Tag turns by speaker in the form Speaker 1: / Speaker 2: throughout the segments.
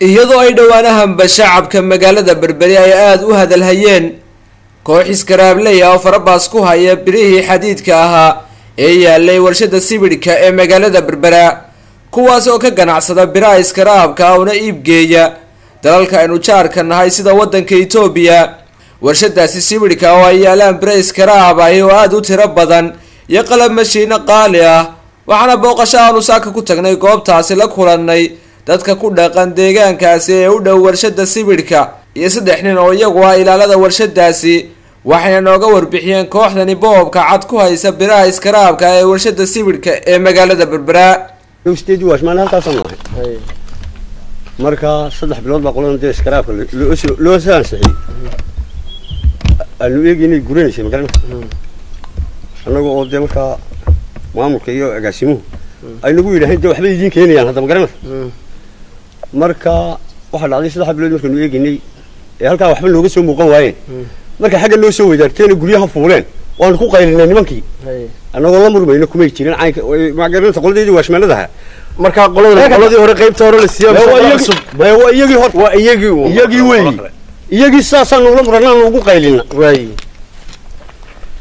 Speaker 1: Iyadoo ay dhowaanahanba shacabka magaalada Berberi ay aada u hadalhayeen koox iskaraableya oo farabaas ku haya birihii xadiidka ahaa ee yaalay warshada sibidhka ee magaalada Berbera, kuwaas oo ka ganacsada biraha iskaraabka una iibgeeya dalalka aynu jaarka nahay sida wadanka Itoobiya. Warshadaasi sibidhka oo ay yaalaan bira iskaraab ahi oo aada u tiro badan iyo qalab mashiino qaali ah, waxaana booqasho aanu saaka ku tagnay goobtaasi la kulannay dadka ku dhaqan deegaankaasi ee u dhow warshada sibidhka iyo saddex nin oo iyagu ah ilaalada warshadaasi, waxayna nooga warbixiyeen kooxdani boobka cad ku haysa biraha iskaraabka ee warshada sibidhka ee magaalada Berbera.
Speaker 2: Sideedii waashmaan halkaasaan nahay. Marka 3 bilood baa qoladan dee iskaraabka loo soo ansixiyey, aanu eegi inay guranaysay magarana, annaga oo dee markaa maamulka iyo agaasimuhu ay nagu yidhaaheen dee waxbay idiin keenayaan hadda, magaranaysa. Marka waxaa dhacday 3 bilood markaanu eegaynay ee halkaa waxba nooga soo muuqan waayeen, marka xagga noo soo weydaarteena guryaha fuuleen, waanu ku qaylinay nimankii annagoo la murmayno, kumay jirin caynka, magaranaysa, qoladeydii waashmaanadaha.
Speaker 3: Marka qoladan qoladii hore qaybta hore la siiyay?
Speaker 2: Maya, waa iyagii hor.
Speaker 3: Waa iyagii.
Speaker 2: Iyagii wey, iyagii saasaan ula muranaan ugu qaylina.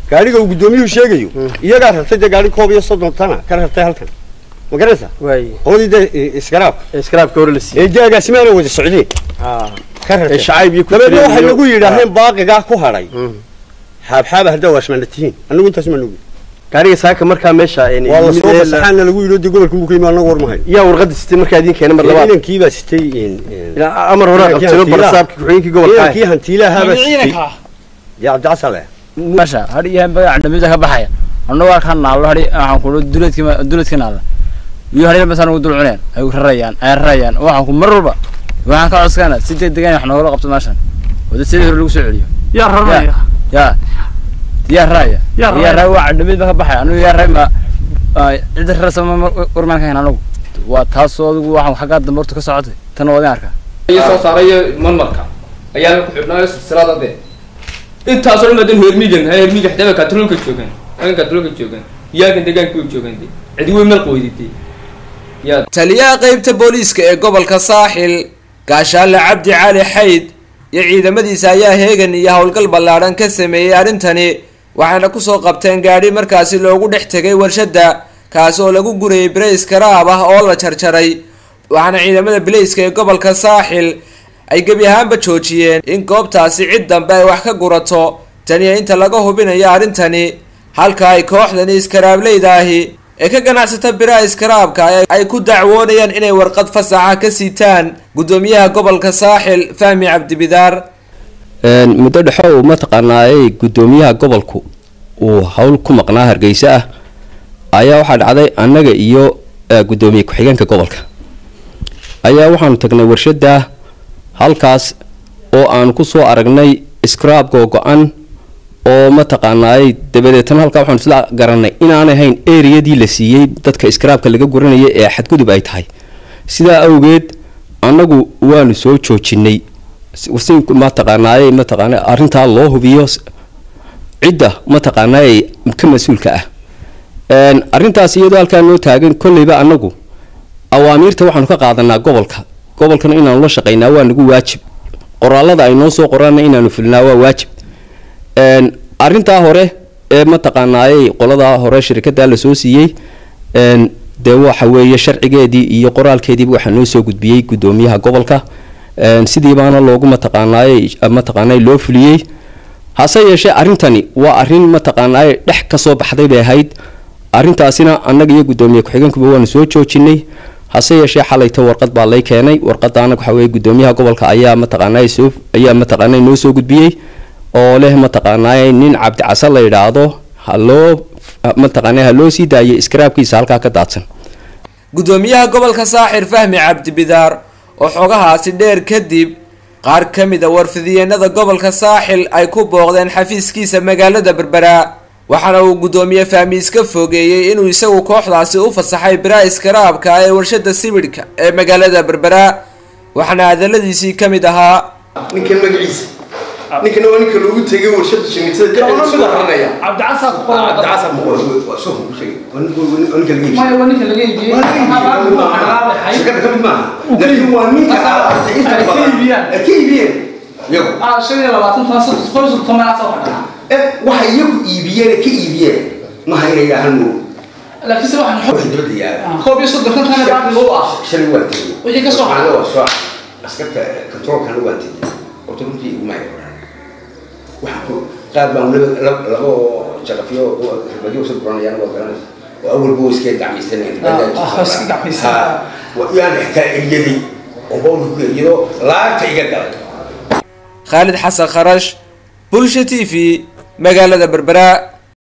Speaker 2: Gaariga uu guddoomiyuhu sheegayo iyagaa rartay dee, gaari 31 tana ka rartay halkan, ma garanaysaa? Qoladii dee iskaraabka.
Speaker 3: Iskaraabka hore la siiyey.
Speaker 2: Ee dee agaasimaana wada socdeen ka rartay.
Speaker 3: Shacayb iyo ku
Speaker 2: Dabeedna waxay nagu yidhaaheen baaqigaa ku hadhay xaabxaaba haddaa waashmaana tihiin, annagu intaas ma nugi.
Speaker 3: Gaariga saaka markaa meesha
Speaker 2: waa la soo fasaxaana lagu yidhi, dee gobolka buu ka yimi, annagu war mahayo.
Speaker 3: Yaa warqadda sitay markaa idiin keenay mar labaad?
Speaker 2: Inankii baa sitay.
Speaker 3: Amar hore qabtiro barasaabkii ku-xigeenkii gobolka.
Speaker 2: Inankii hantiilahaabaa sitay dee, Cabdicasale.
Speaker 4: Masha hadhi iyo magaca dhamida ka baxaya annagu halkaan naallo hadhi, waxaan ku duleedki duleedka naalla iyo hadhi basaan ugu dul cuneen, ay rarayaan, ay rarayaan. Waxaan ku mar walba waxaan ka codsana si degdegan wax noogala qabto meeshan wada sidii hore lagu soo celiyo.
Speaker 5: Yaa raraya?
Speaker 4: Yaa raraya, yaa raraya, waa dhamid ba ka baxaya. Anigu yaa raray ma cidda raraysa ma warmaan ka hayn anagu, waa taasoo adigu waxaan xaggaa dambe horta ka socotay tan waa idin arkaa.
Speaker 6: Iyo soo saaray marmarka ayaa ku xidhnaayo silsilada dee intaasoo dhan madan heermigan heermiga xitaa katroolka joogan, halkan katroolka joogan, iyaakan deegaanka joogan de cidi wey meel qoyditay.
Speaker 1: Taliyaha qeybta booliiska ee gobolka Saaxil, Gaashaale Cabdi Cali Xayd, iyo ciidamadiisa ayaa heegan iyo howlgal ballaadhan ka sameeyey arrintani, waxayna kusoo qabteen gaadhi markaasi loogu dhex tegay warshadda, kaasi oo lagu gurayay bire iskaraab ah oo la jarjaray. Waxaana ciidamada bilayska ee gobolka Saaxil ay gebi ahaanba joojiyeen in goobtaasi cid dambe ay wax ka gurato taniyo inta laga hubinayo arrintani, halka ay kooxdani iskaraableyda ahi ee ka ganacsata biraha iskaraabka ay ku dacwoonayaan inay warqad fasaxa ka siitaan guddoomiyaha gobolka Saaxil, Fahmi Cabdibidaar.
Speaker 7: Muddo dhexo mataqaanaayey guddoomiyaha gobolku uu hawl ku maqnaa Hargeysa ah ayaa waxaa dhacday annaga iyo guddoomiye ku-xigeenka gobolka ayaa waxaanu tagnay warshada halkaas oo aanu kusoo aragnay scraab googo-an oo mataqaanaayey. Dabadeetna halkaa waxaanu isla garanay inaanay ahayn ereyadii la siiyey dadka scraabka laga guranaya ee xadgudub ay tahay. Sidaa awgeed annagu waanu soo joojinay si mataqaanaayey mataqaana arrintaa loo hubiyo cidda mataqaanaayey ka mas-uulka ah arrintaas. Iyadoo halkaa noo taagan, kolleyba annagu awaamiirta waxaanu ka qaadanaa gobolka, gobolkana inaanu la shaqaynaa waa nagu waajib, qoraalada ay noo soo qoraanna inaanu fulinaa waa waajib. Arrintaa hore ee mataqaanaayey qoladaa hore shirkaddaa lasoo siiyey dee waxa weeye sharcigeedii iyo qoraalkeediiba waxaa noo soo gudbiyey guddoomiyaha gobolka, sidii baana loogu mataqaanaayey mataqaanay loo fuliyey. Hase yeeshee arrintani waa arrin mataqaanaayey dhex ka soo baxday bay ahayd. Arrintaasina annaga iyo guddoomiye ku-xigeenkuba waanu soo joojinay. Hase yeeshee xalayta warqad baa lay keenay, warqadaana waxa weeye guddoomiyaha gobolka ayaa mataqaanaay soo ayaa mataqaanay noo soo gudbiyey oo leh mataqaanaay nin Cabdicase la yidhaahdo haloo mataqaanay ha loo sii daayay iskaraabkiisa halkaa ka daadsan.
Speaker 1: Guddoomiyaha gobolka Saaxir, Fahmi Cabdibidaar, oo xogahaasi dheer kadib qaar ka mid a warfidiyeenada gobolka Saaxil ay ku booqdeen xafiiskiisa magaalada Berbera, waxaana uu guddoomiye Fahmi iska fogeeyey inuu isagu kooxdaasi u fasaxay biraha iskaraabka ee warshada sibidhka ee magaalada Berbera, waxaana hadaladiisii ka mid ahaa:
Speaker 8: Ninkan magaciisa
Speaker 3: Ninkana waa ninka loogu tegay warshada shamiitada dhexdeeda soo raranaya.
Speaker 5: Cabdicasa ku qoran.
Speaker 3: Cabdicasa ku qoran, waa soo ku sheegay. Waa ninka laga iibsaday.
Speaker 5: Maya, waa ninka laga iibiyey.
Speaker 3: Shirkadda ka mid maaha, laakiin waa ninka alaabta inta
Speaker 5: Ay ka
Speaker 3: badan
Speaker 5: iibiyaan.
Speaker 3: Ay ka iibiyeen iyagu.
Speaker 5: 25 tan 30 tan soo xadhaa.
Speaker 3: Waxay iyagu iibiyeen, ka iibiyeen maha inay yidhaahaan mo.
Speaker 5: Laakiin se waxaan
Speaker 3: Waxay dibadda yaala
Speaker 5: 31 tan baaqiga u ah.
Speaker 3: Shalay waan tegey.
Speaker 5: Wixii ka soo haray.
Speaker 3: Waa soo askarta controlkana waan tegey. Horta runtii iguma hayo. Waxaan ku qaar baan weliba labo jaqafiyo ribadyo soo guranayaan, waad garanaysa, oo awalba way iska gacmaysanayaan.
Speaker 5: Ah, iska gacmaysan.
Speaker 3: Yaan xitaa eryaday oo bawlka ku eryado laagta iga galay.
Speaker 1: Khaalid Xasan Kharash, Bulsha TV, magaalada Berbera.